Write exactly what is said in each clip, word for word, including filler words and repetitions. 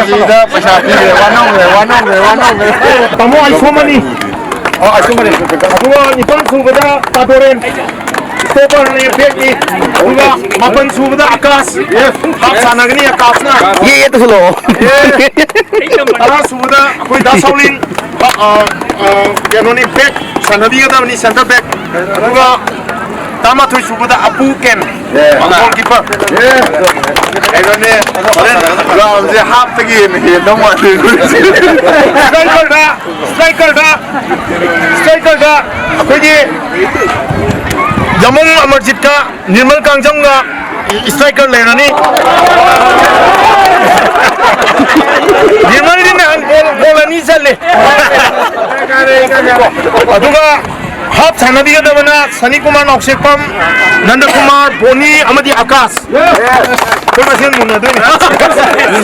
ꯁꯤꯗ ꯄꯩꯁꯥ ꯄꯤꯈ꯭ꯔꯦ, ꯋꯥꯅꯣꯡꯈ꯭ꯔꯦ, ꯋꯥꯅꯣꯡꯈ꯭ꯔꯦ, ꯋꯥꯅꯣꯡꯈ꯭ꯔꯦ꯫ ꯇꯥꯃꯣ ꯑꯩ ꯁꯣꯝꯃꯅꯤ꯫ ꯑꯣ, ꯑꯁꯨꯝꯕꯅꯦ꯫ ꯑꯗꯨꯒ ꯅꯤꯄꯥꯟ ꯁꯨꯕꯗ ꯇꯥꯗꯣꯔꯦꯟ꯫ ꯁ꯭ꯇꯣꯄꯔꯅꯦ ꯕꯦꯛꯅꯤ꯫ ꯑꯗꯨꯒ ꯃꯥꯄꯟ ꯁꯨꯕꯗ ꯑꯀꯥꯁ꯫ ꯍꯥꯞ ꯁꯥꯟꯅꯒꯅꯤ ꯑꯀꯥꯁꯅ꯫ ꯌꯦ, ꯌꯦ ꯇꯧꯁꯜꯂꯛꯑꯣ꯫ ꯌꯦ꯫ ꯇꯔꯥ ꯁꯨꯕꯗ ꯑꯩꯈꯣꯏ ꯗꯥ ꯁꯥꯎꯂꯤꯟ꯫ ꯑ, ꯑ, ꯑ, ꯀꯩꯅꯣꯅꯤ, ꯕꯦꯛ ꯁꯥꯟꯅꯕꯤꯒꯗꯕꯅꯤ, ꯁꯦꯟꯇꯔ ꯕꯦꯛ꯫ ꯑꯗꯨꯒ ꯇꯔꯥꯃꯥꯊꯣꯏ ꯁꯨꯕꯗ ꯑꯄꯨ ꯀꯦꯟ꯫ ꯒꯣꯜꯀꯤꯄꯔ꯫ ꯀꯩꯅꯣꯅꯦ, ꯍꯣꯔꯦꯟ ꯒ꯭ꯔꯥꯎꯟꯁꯦ ꯍꯥꯞꯇꯒꯤ ꯍꯦꯟꯅ ꯍꯦꯟꯗꯧ ꯃꯥꯜꯂꯦ꯫ ꯁ꯭ꯇ꯭ꯔꯥꯏꯀꯔꯗ, ꯁ꯭ꯇ꯭ꯔꯥꯏꯀꯔꯗ, ꯁ꯭ꯇ꯭ꯔꯥꯏꯀꯔꯗ ꯑꯩꯈꯣꯏꯒꯤ ꯌꯥꯃꯣꯡ ꯑꯃꯔꯖꯤꯠꯀ ꯅꯤꯔꯃꯜ ꯀꯥꯡꯖꯝꯒ ꯁ꯭ꯇ꯭ꯔꯥꯏꯀꯔ ꯂꯩꯔꯅꯤ꯫ ꯅꯤꯔꯃꯜꯗꯤ ꯅꯍꯥꯟ ꯒꯣꯜ, ꯒꯣꯜ ꯑꯅꯤ ꯆꯜꯂꯦ꯫ ꯑꯗꯨꯒ ꯍꯥꯞ ꯁꯥꯟꯅꯕꯤꯒꯗꯕꯅ ꯁꯅꯤ ꯀꯨꯃꯥꯔ ꯅꯥꯎꯁꯦꯛꯄꯝ, ꯅꯟꯗ ꯀꯨꯃꯥꯔ, ꯕꯣꯅꯤ ꯑꯃꯗꯤ ꯑꯀꯥꯁ꯫ ꯑꯩꯈꯣꯏ ꯃꯁꯦꯟ ꯃꯨꯟꯅꯗꯣꯏꯅꯤ꯫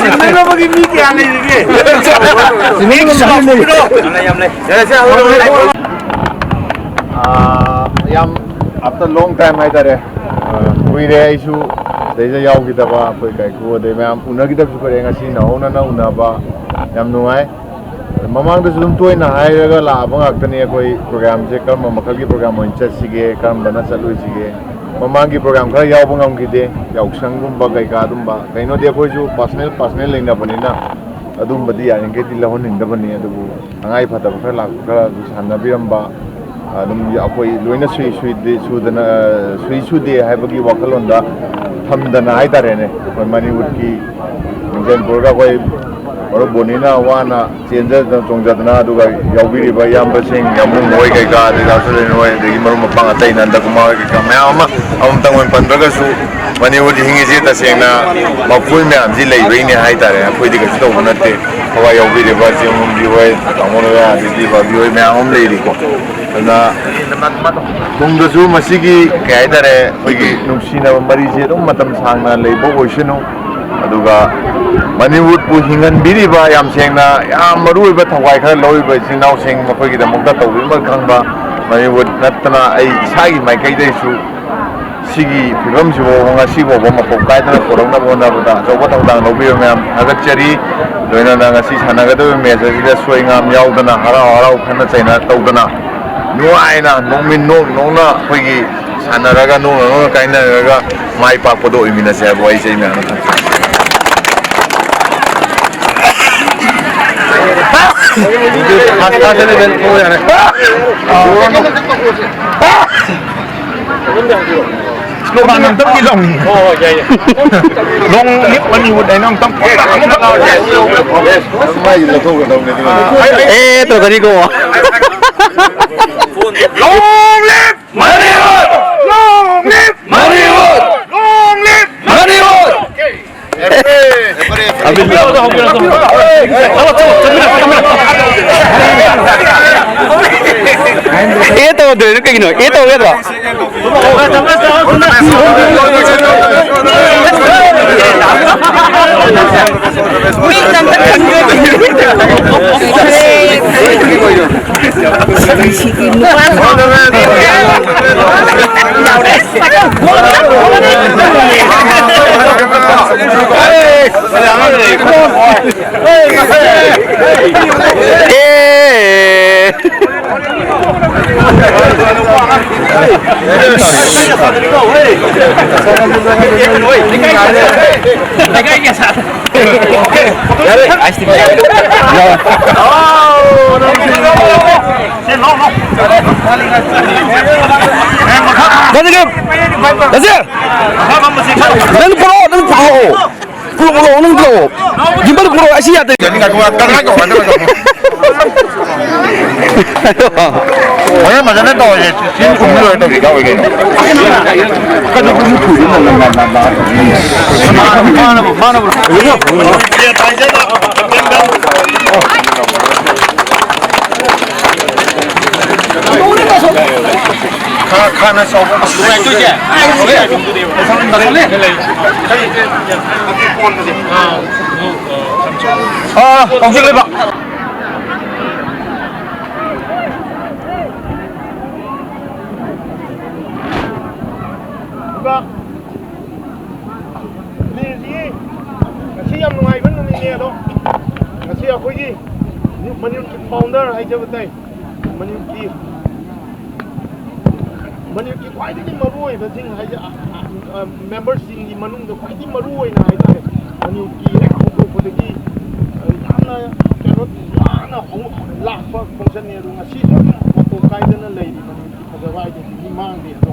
ꯁꯤꯟꯅꯅꯕꯒꯤ ꯃꯤ ꯀꯌꯥ ꯂꯩꯔꯤꯒꯦ? ꯃꯤ ꯀꯌꯥ ꯂꯩꯔꯤꯒꯦ? ꯑꯥ, ꯌꯥꯝ after long time ꯍꯥꯏꯇꯥꯔꯦ꯫ ꯑꯥ, ꯀꯨꯏꯔꯦ ꯑꯩꯁꯨ ꯁꯤꯗꯩꯗ ꯌꯥꯎꯈꯤꯗꯕ, ꯑꯩꯈꯣꯏ ꯀꯥꯏꯀꯨ ꯑꯗꯩ ꯃꯌꯥꯝ ꯎꯅꯈꯤꯗꯕꯁꯨ ꯀꯨꯏꯔꯦ, ꯉꯁꯤ ꯅꯧꯍꯧꯅꯅ ꯎꯅꯕ ꯌꯥꯝ ꯅꯨꯡꯉꯥꯏ꯫ ꯃꯃꯥꯡꯗꯁꯨ ꯑꯗꯨꯝ ꯇꯣꯏꯅ ꯍꯥꯏꯔꯒ ꯂꯥꯛꯑꯕ ꯉꯥꯛꯇꯅꯤ, ꯑꯩꯈꯣꯏ ꯄ꯭ꯔꯣꯒ꯭ꯔꯥꯝꯁꯦ ꯀꯔꯝꯕ ꯃꯈꯜꯒꯤ ꯄ꯭ꯔꯣꯒ꯭ꯔꯥꯝ ꯑꯣꯏꯅ ꯆꯠꯁꯤꯒꯦ, ꯀꯔꯝꯕꯅ ꯆꯠꯂꯣꯏꯁꯤꯒꯦ꯫ ꯃꯃꯥꯡꯒꯤ ꯄ꯭ꯔꯣꯒ꯭ꯔꯥꯝ ꯈꯔ ꯌꯥꯎꯕ ꯉꯝꯈꯤꯗꯦ, ꯌꯥꯎꯁꯪꯒꯨꯝꯕ ꯀꯩꯀꯥ ꯑꯗꯨꯝꯕ꯫ ꯀꯩꯅꯣꯗꯤ ꯑꯩꯈꯣꯏꯁꯨ ꯄꯥꯔꯁꯅꯦꯜ, ꯄꯥꯔꯁꯅꯦꯜ ꯂꯩꯅꯕꯅꯤꯅ ꯑꯗꯨꯝꯕꯗꯤ ꯌꯥꯔꯤꯈꯩꯗꯤ ꯂꯧꯍꯟꯅꯤꯡꯗꯕꯅꯤ꯫ ꯑꯗꯨꯕꯨ ꯇꯉꯥꯏ ꯐꯗꯕ ꯈꯔ ꯂꯥꯛꯄ ꯈꯔ ꯑꯗꯨ ꯁꯥꯟꯅꯕꯤꯔꯝꯕ, ꯑꯗꯨꯝ ꯑꯩꯈꯣꯏ ꯂꯣꯏꯅ ꯁꯨꯏ ꯁꯨꯏꯗꯦ, ꯁꯨꯗꯅ, ꯁꯨꯏ ꯁꯨꯗꯦ ꯍꯥꯏꯕꯒꯤ ꯋꯥꯈꯜꯂꯣꯟꯗ ꯊꯝꯗꯅ ꯍꯥꯏꯇꯥꯔꯦꯅꯦ, ꯑꯩꯈꯣꯏ ꯃꯅꯤꯄꯨꯔꯒꯤ ꯃꯤꯡꯖꯦꯜ ꯄꯨꯔꯒ ꯑꯩꯈꯣꯏ ꯃꯔꯨꯞ ꯕꯣꯅꯤꯅ ꯋꯥꯅ ꯆꯦꯟꯖꯗꯅ ꯆꯣꯡꯖꯗꯅ, ꯑꯗꯨꯒ ꯌꯥꯎꯕꯤꯔꯤꯕ ꯏꯌꯥꯝꯕꯁꯤꯡ, ꯌꯥꯝꯕꯨꯡ ꯍꯣꯏ ꯀꯩꯀꯥ, ꯑꯗꯩ ꯗꯥ ꯁꯨꯔꯦꯟ ꯍꯣꯏ, ꯑꯗꯒꯤ ꯃꯔꯨꯞ ꯃꯄꯥꯡ ꯑꯇꯩ ꯅꯟꯗ ꯀꯨꯃꯥꯔ ꯍꯣꯏ ꯀꯩꯀꯥ ꯃꯌꯥꯝ ꯑꯃ, ꯑꯃꯇꯪ ꯑꯣꯏꯅ ꯄꯟꯗ꯭ꯔꯒꯁꯨ, ꯃꯅꯤꯄꯨꯔꯗ ꯍꯤꯡꯉꯤꯁꯦ ꯇꯁꯦꯡꯅ ꯃꯈꯣꯏ ꯃꯌꯥꯝꯁꯤ ꯂꯩꯕꯩꯅꯦ ꯍꯥꯏꯇꯥꯔꯦ꯫ ꯑꯩꯈꯣꯏꯗꯤ ꯀꯩꯁꯨ ꯇꯧꯕ ꯅꯠꯇꯦ꯫ ꯊꯋꯥꯏ ꯌꯥꯎꯕꯤꯔꯤꯕ ꯆꯦꯡꯉꯨꯝꯕꯤ ꯍꯣꯏ, ꯇꯥꯃꯣ ꯂꯣꯌꯥ, ꯑꯗꯒꯤ ꯕꯥꯕꯤ ꯍꯣꯏ ꯃꯌꯥꯝ ꯑꯃ ꯂꯩꯔꯤꯀꯣ꯫ ꯑꯗꯨꯅ ꯇꯨꯡꯗꯁꯨ ꯃꯁꯤꯒꯤ, ꯀꯩ ꯍꯥꯏꯇꯥꯔꯦ, ꯑꯩꯈꯣꯏꯒꯤ ꯅꯨꯡꯁꯤꯅꯕ ꯃꯔꯤꯁꯦ ꯑꯗꯨꯝ ꯃꯇꯝ ꯁꯥꯡꯅ ꯂꯩꯕ ꯑꯣꯏꯁꯅꯨ꯫ ꯑꯗꯨꯒ ꯃꯅꯤꯄꯨꯔꯕꯨ ꯍꯤꯡꯍꯟꯕꯤꯔꯤꯕ, ꯌꯥꯝ ꯁꯦꯡꯅ, ꯌꯥꯝ ꯃꯔꯨ ꯑꯣꯏꯕ ꯊꯧꯒꯥꯏ ꯈꯔ ꯂꯧꯔꯤꯕ ꯏꯆꯤꯟ ꯏꯅꯥꯎꯁꯤꯡ, ꯃꯈꯣꯏꯒꯤꯗꯃꯛꯇ ꯇꯧꯕꯤꯃꯜ ꯈꯪꯕ, ꯃꯅꯤꯄꯨꯔ ꯅꯠꯇꯅ ꯑꯩ ꯏꯁꯥꯒꯤ ꯃꯥꯏꯀꯩꯗꯩꯁꯨ ꯁꯤꯒꯤ ꯐꯤꯕꯝꯁꯤꯐꯥꯎꯕ ꯉꯁꯤ ꯐꯥꯎꯕ ꯃꯄꯨꯡ ꯀꯥꯏꯗꯅ ꯄꯨꯔꯛꯅꯕ ꯍꯣꯠꯅꯕꯗ ꯑꯆꯧꯕ ꯊꯧꯗꯥꯡ ꯂꯧꯕꯤꯕ ꯃꯌꯥꯝ ꯊꯥꯒꯠꯆꯔꯤ꯫ ꯂꯣꯏꯅꯅ ꯉꯁꯤ ꯁꯥꯟꯅꯒꯗꯧꯔꯤꯕ ꯃꯦꯠꯆ ꯑꯁꯤꯗ ꯁꯣꯏ ꯉꯥꯝ ꯌꯥꯎꯗꯅ ꯍꯔꯥꯎ ꯍꯔꯥꯎ ꯈꯠꯅ ꯆꯩꯅ ꯇꯧꯗꯅ ꯅꯨꯡꯉꯥꯏꯅ ꯅꯣꯛꯃꯤꯟ ꯅꯣꯛ ꯅꯣꯛꯅ ꯑꯩꯈꯣꯏꯒꯤ ꯁꯥꯟꯅꯔꯒ ꯅꯣꯛꯅ ꯅꯣꯛꯅ ꯀꯥꯏꯅꯔꯒ ꯃꯥꯏ ꯄꯥꯛꯄꯗꯣ ꯑꯣꯏꯃꯤꯟꯅꯁꯦ ꯍꯥꯏꯕ ꯋꯥꯍꯩꯁꯦ ꯑꯩ ꯃꯌꯥꯝꯅ ꯊꯝꯖꯒꯦ꯫ ꯁ꯭ꯂꯣꯒꯥꯟ ꯑꯝꯇꯪꯗꯤ ꯂꯥꯎꯅꯤꯡꯉꯤ꯫ ꯍꯣꯏ, ꯍꯣꯏ, ꯌꯥꯏ, ꯌꯥꯏ꯫ Long live ꯃꯅꯤꯄꯨꯔ ꯍꯥꯏꯅ ꯑꯝꯇꯪ꯫ ꯑꯦ, ꯇꯧꯔꯛꯀꯅꯤꯀꯣ꯫ Long live Manipur! Long live Manipur! Long live Manipur! ꯑꯦ ꯇꯧꯗꯣꯏꯅꯣ ꯀꯩꯒꯤꯅꯣ? ꯑꯦ ꯇꯧ ꯌꯥꯗ꯭ꯔꯣ? ꯑꯦ! ꯅꯪ ꯄꯨꯔꯛꯑꯣ, ꯅꯪ ꯄꯨꯔꯛꯑꯣ꯫ ꯄꯨꯔꯛꯑꯣ, ꯄꯨꯔꯛꯑꯣ, ꯅꯪ ꯄꯨꯔꯛꯑꯣ꯫ ꯒꯤꯝꯕꯜ ꯄꯨꯔꯛꯑꯣ, ꯑꯁꯤ ꯌꯥꯗꯦ꯫ ꯐꯖꯅ ꯇꯧꯔꯁꯦ꯫ ꯁꯤ ꯀꯨꯝꯕꯤ ꯂꯣꯏꯔ ꯇꯧꯁꯤ, ꯏꯇꯥꯎ ꯍꯣꯏ ꯀꯩꯅꯣ꯫ ꯈꯥ-, ꯈꯥꯅ ꯆꯥꯎꯕ꯫ ꯑꯥ, ꯍꯧꯖꯤꯛ ꯂꯩꯕ꯫ ꯑꯩꯈꯣꯏꯒꯤ ꯃꯅꯤꯄꯨꯔꯒꯤ ꯐꯥꯎꯟꯗꯔ ꯍꯥꯏꯖꯕ ꯇꯥꯏ, ꯃꯅꯤꯄꯨꯔꯒꯤ ꯃꯅꯤꯄꯨꯔꯒꯤ ꯈ꯭ꯋꯥꯏꯗꯒꯤ ꯃꯔꯨꯑꯣꯏꯕꯁꯤꯡ ꯍꯥꯏꯖ ꯃꯦꯝꯕꯔꯁꯤꯡꯒꯤ ꯃꯅꯨꯡꯗ ꯈ꯭ꯋꯥꯏꯗꯒꯤ ꯃꯔꯨꯑꯣꯏꯅ ꯍꯥꯏꯇꯥꯔꯦ, ꯃꯅꯤꯄꯨꯔꯒꯤ ꯍꯦꯛ ꯍꯧꯗꯣꯛꯄꯗꯒꯤ ꯌꯥꯝꯅ ꯀꯩꯅꯣ ꯋꯥꯅ ꯂꯥꯛꯄ ꯐꯪꯁꯟꯅꯤ꯫ ꯑꯗꯨ ꯉꯁꯤꯁꯨ ꯃꯇꯧ ꯀꯥꯏꯗꯅ ꯂꯩꯔꯤ꯫ ꯃꯅꯤꯄꯨꯔꯒꯤ ꯐꯖꯕ ꯍꯥꯏꯗꯨꯗꯤ ꯃꯤ ꯃꯥꯡꯗꯦ꯫